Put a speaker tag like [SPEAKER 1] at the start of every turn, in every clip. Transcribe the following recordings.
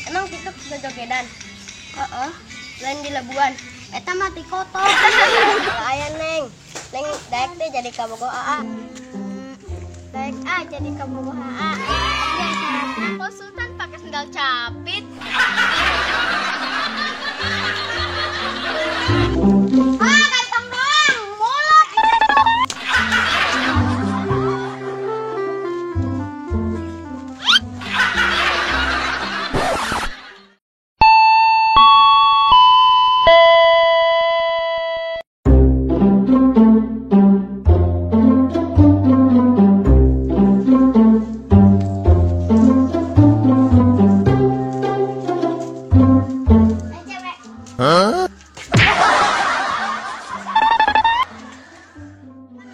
[SPEAKER 1] Emang kitu jogedan? Heeh. Lain di Labuan. Eta mah ti kotor. Aya Neng. Neng daek teh jadi kabogoh AA. Daek A jadi kabogoh AA.
[SPEAKER 2] Kok Sultan pakai sendal capit?
[SPEAKER 1] Ah, ganteng doang, mulut.
[SPEAKER 3] Huh?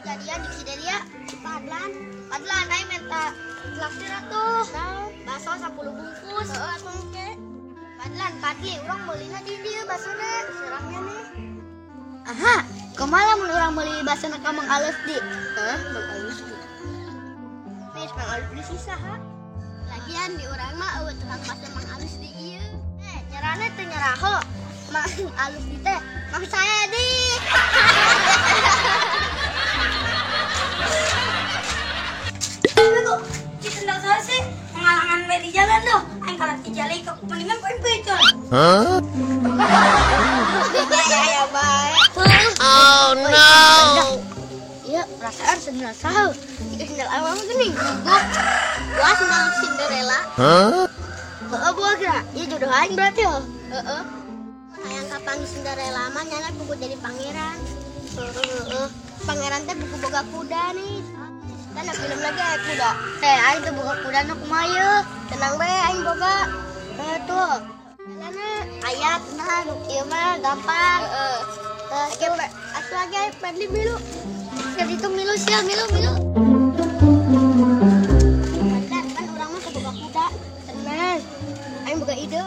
[SPEAKER 1] Jadian di si Delia, si Padlan. Padlan aing minta traktir atuh. Bakso 10 bungkus. Heeh, atuh engke. Padlan, Padli, urang meulina di dieu basona. Serangnya nih. Aha, kumaha lamun urang meuli basona ka Mang Alus di? Heh, Mang Alus di. Nih, Mang Alus di sisa ha. Lagian di urang mah eueuh tukang bakso Mang Alus di ieu. Eh, nyerahna teu nyeraho. Mang Alus di teh, Mang saya di.
[SPEAKER 4] Bego, sendal saya sih pengalaman di jalan tuh. Aing kalau di jalan ke mendingan poin pecel.
[SPEAKER 3] Hah?
[SPEAKER 1] Ya baik.
[SPEAKER 3] Oh no.
[SPEAKER 1] Iya, perasaan sendal sahur. Itu sendal awal gini. Gua sendal Cinderella.
[SPEAKER 3] Hah?
[SPEAKER 1] Heeh, buah kira. Iya jodoh aing berarti oh. Heeh. Hayang kapanggih Cinderella mah nyana buku jadi pangeran. Heeh. Pangeran teh buku boga kuda nih. Kan film lagi aya kuda. Teh aing teh boga kuda nu kumaha ieu? Tenang bae aing boga. Heuh tuh. Jalana aya tenang nu kieu mah gampang. Heeh. Teh asuh aja Padli milu. Jadi itu milu sia milu milu. Padlan kan urang mah teu boga kuda. Tenang. Aing boga ide.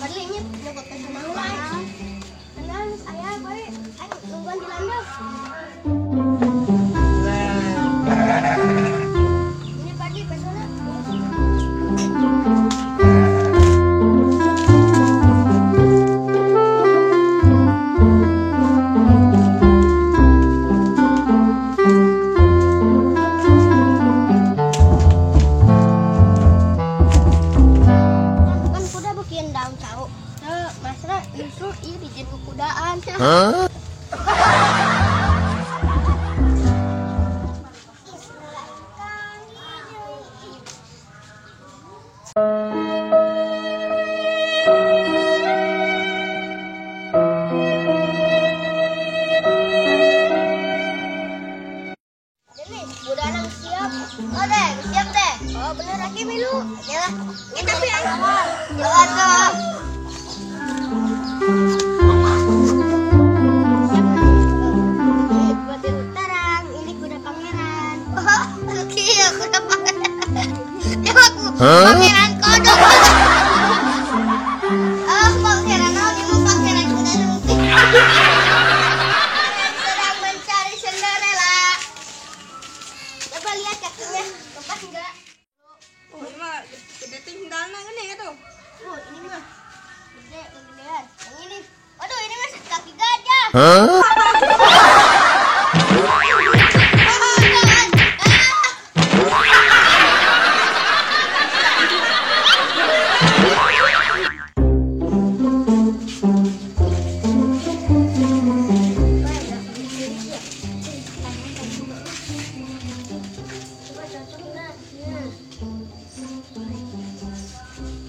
[SPEAKER 1] Padli nya boga sama aing. Tenang aya bae aing nungguan di landau. Ini pagi pesona. Kan kuda bikin daun cau. Tuh, Masra justru ieu dijieun ku kudaan.
[SPEAKER 3] Huh?
[SPEAKER 1] Siap. Oh deh, siap deh. Oh bener lagi milu. Ya lah. Ini tapi aing. Ya atuh. Buat terang, ini kuda pangeran. Oh, oke ya kuda pangeran. Ya aku pangeran kodok. Oh, pangeran naon ieu pangeran kuda lumping. Sedang mencari Cinderella. Coba lihat kakinya, lepas enggak?
[SPEAKER 4] Oh, ini mah gede teh sendalna gini ya tuh.
[SPEAKER 1] Oh, ini mah gede, kegedean. Yang ini. Waduh, ini mah kaki gajah.
[SPEAKER 3] Hah?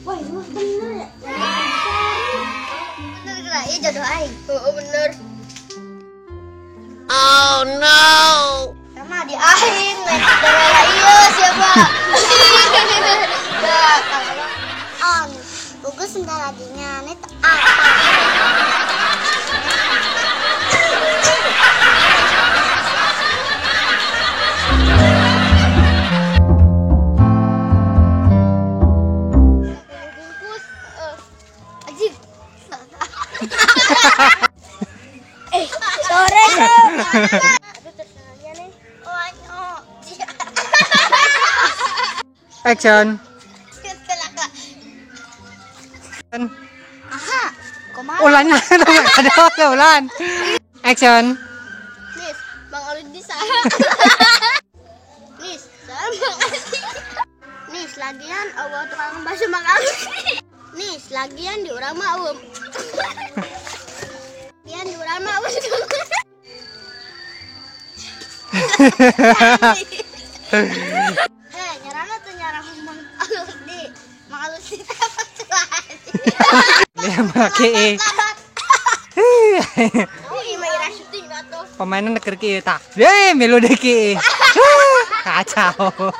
[SPEAKER 1] Wah, ini mah bener ya. Bener geura, ieu jodoh aing. Heeh, bener.
[SPEAKER 3] Oh no.
[SPEAKER 1] Sama di aing, lain Cinderella ieu siapa? Dah, kalau on, buku sendal adinya nih apa? Sore tuh. Aduh terkenalnya nih. Oh,
[SPEAKER 5] Action.
[SPEAKER 1] Celaka. Aha, kumaha?
[SPEAKER 5] Ulan na. Ada ulan. Action.
[SPEAKER 1] Nis, Bang Alud di saha? Nis, saha Mang Alud? Nis, lagian eueuh tukang bakso Mang Alud. Nis, lagian di urang mah eueuh. Lagian di urang mah eueuh. Heh, nyarana teu nyarana Mang Alud di. Mang Alud di teh
[SPEAKER 5] Dia make.
[SPEAKER 1] Oh, iya mah ira syuting atuh.
[SPEAKER 5] Pemainan keur kieu tah. Ye, milu deui kieu. Kacau.